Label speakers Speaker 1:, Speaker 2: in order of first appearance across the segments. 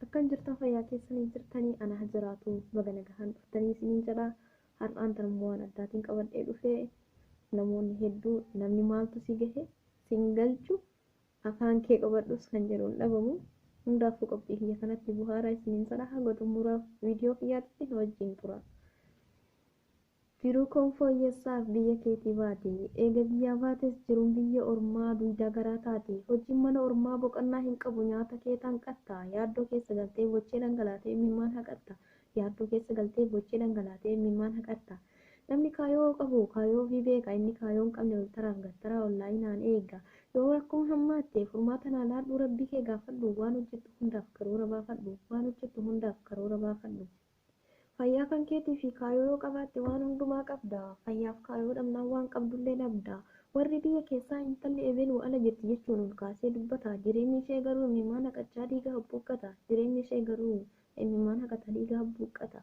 Speaker 1: Akkam jirtan fayyaa keessanii jirtanii ana jiraatu baga nagahaan dhuftanii isiniin jedha. Har'aan tanammoo waan addaatiin qabadhee dhufee namoonni hedduu namni maaltu si gahe sin galchu afaan kee qabadhus kan jedhu hin dhabamu. Hundaafuu qophii kiyya kanatti buhaaraa isiniin jedha haga xumuraaf viidiyoo kiyyaatti na wajjin tura. Jiruu koon fooyyessaaf biyya keetii baate. Eega biyyaa baates jiruun biyya ormaa duyda garaa taate. Hojiin mana ormaa boqonnaa hin qabu nyaata kee hanqatta. Yaaddoo keessa galtee bochee dhangalaatee imimmaan haqatta. Yaaddoo keessa galtee bochee dhangalaatee imimmaan haqatta. Namni kaayoo qabu kaayoo ofii beeka. Inni kaayoo hin qabne ol taraaf gattaraa onlaayinaan eega. Yoo rakkoon hammaatte furmaata naa laadhuu rabbii kee gaafadhu. Waan hojjettu hundaaf karoora baafadhu. Waan hojjettu hundaaf karoora baafadhu. Fayyaa kan keetii fi kaayoo yoo qabaatte waan hundumaa qabda. Fayyaaf kaayoo dhabnaan waan qabdullee dhabda. Warri biyya keessaa intalli ebeluu ala jirti jechuun ol kaasee dubbata. Jireenyi ishee garuu imimmaan haqachaa dhiiga habbuuqqata. Jireenyi ishee garuu imimmaan haqata dhiiga habbuuqqata.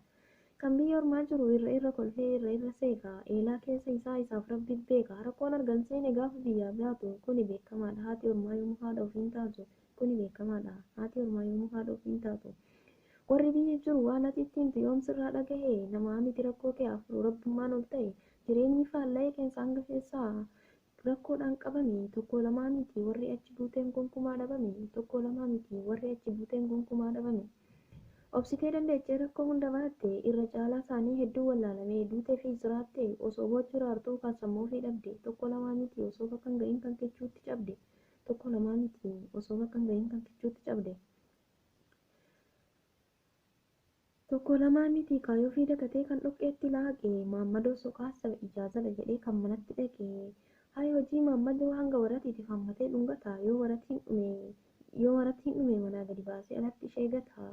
Speaker 1: Kan biyya ormaa jiru irra irra kolfee irra irra seeqa. Eelaa keessa isaa isaaf rabbi beeka. Rakkoon argan seene gaafa biyyaa baatu kuni beekamaadha. Haati ormaa yoomuu haadha ofiin taatu kuni beekamaadha. Haati ormaa yoomuu haadha ofiin taatu. Warri biyya jiru waan ati itti himtu yoom sirraa dhagahe namaa miti rakkoo kee afuru rabbummaan ol ta'e jireenyi faalla'ee keessa hanga keessaa rakkoodhaan qabame tokko lamaa miti warri achi buuteen gonkumaa dhabame tokko lamaa miti warri achi buuteen gonkumaa dhabame. Obsitee dandeechee rakkoo hunda baatte irra caalaa isaanii hedduu wallaalamee duutee fi jiraatte osoo boochuu raartuu kan sammuu ofii dhabde tokko lamaa miti osoo bakka hin ga'iin kan kichuutti cabde tokko lamaa miti osoo bakka hin ga'iin kan kichuutti cabde. Tokko lamaa miti kaayoo fi dagatee kan dhoqqeetti laaqe maammadoo soqaasa ijaazadha jedhee kan manatti dhaqe. Hayi hojii maammadoo hanga waratiitiif hammatee dhungata yoo waratiin dhume manaa gadi baasee alatti ishee gata.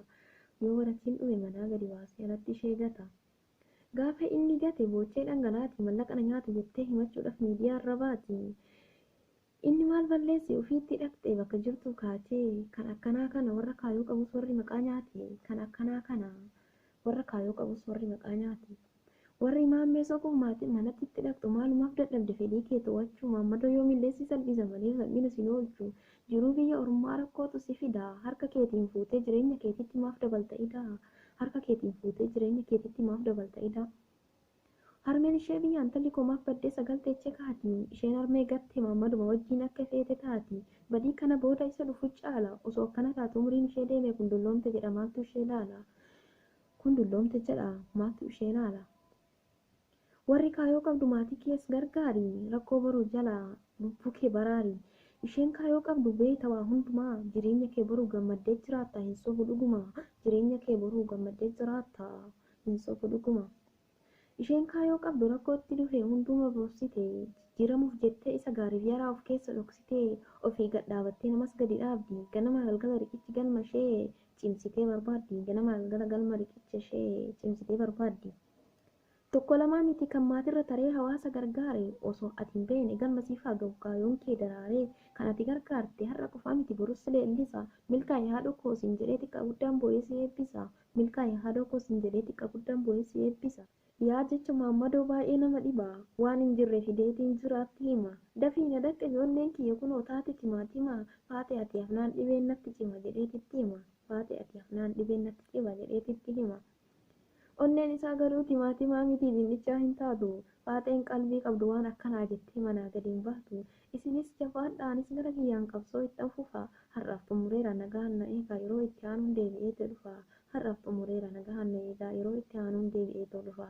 Speaker 1: Yoo waratiin dhume manaa gadi baasee alatti ishee gata. Gaafa inni gate boochee dhangalaati mallaqa na nyaata jettee himachuudhaaf miidiyaa irra baati. Inni maal balleesse ofiitti dhaqxe bakka jirtu kaatee kan akkanaa kana warra kaayoo qabus warri maqaa nyaate kan akkanaa kana warra kaayoo qabus warri maqaa nyaate. Warri maammee soquuf maatii manatti itti dhaqxu maalumaaf dadhabde fedhii kee to'achuu maammadoo yoomillee si salphisa malee salphina si oolchu. Jiruu biyya ormaa rakkootu si fida harka keetiin fuutee jireenya keetitti maaf dabalta idaa harka keetiin fuutee jireenya keetitti maaf dabalta idaa. Harmeen ishee biyya intalli koo maaf baddee sagal teechee kaati. Isheen harmee gatte maammaduma wajjin akka feete taati. Badii kana booda isa dhufu caala. Osoo akkana taatu umriin ishee deeme kun dulloomte jedha maaltu ishee laala. Kun dulloomte jedha maaltu ishee laala. Warri kaayoo qabdu maatii kees gargaari. Rakkoo boruu jala lubbuu kee baraari. Isheen kaayoo qabdu beeyta waa hundumaa. Jireenya kee boruu gammaddee jiraatta hin sobu dhuguma. Jireenya kee boruu gammaddee jiraatta hin sobu dhuguma. Isheen kaayoo qabdu rakkootti dhufe hunduma boobsite jijjiiramuuf jettee isa gaariif yaraa of keessa dhoksite ofii gad dhaabattee namas gadi dhaabdi. Ganama galgala riqichi galma ishee cimsitee barbaaddi. Ganama galgala galma riqicha ishee cimsitee barbaaddi. Tokko lamaa miti kan maatirra taree hawaasa gargaare osoo ati hin beekne galma siif haa ga'u kaayoon kee daraaree kan ati gargaarte har'a qofaa miti borus leellisa. Milkaa'e haadha koo siin jedhee xiqqaa guddaan boo'ee si eebbisa. Milkaa'e haadha koo siin jedhee xiqqaa guddaan boo'ee si eebbisa. Yaa jecha maammadoo baay'ee nama dhiba. Waan hin jirre fideetiin jiraatti hima. Dafii na dhaqqe ijoolleen kiyya kunoo taate timaatima. Faate ati hafnaan dhibeen natti cima jedheetitti hima. Faate ati hafnaan dhibeen natti cima jedheetitti hima. Onneen isaa garuu timaatimaa miti dinnichaa hin taatu. Faaxeen qalbii qabdu waan akkanaa jettee manaa gadi hin baatu. Isinis jabaadhaa anis gara kiyyaan qabsoo ittan fufa. Har'aaf xumureera nagaan na eegaa yeroo itti aanuun deebi'eetu dhufa. Har'aaf xumureera nagaan na eegaa yeroo itti aanuun deebi'eetu dhufa.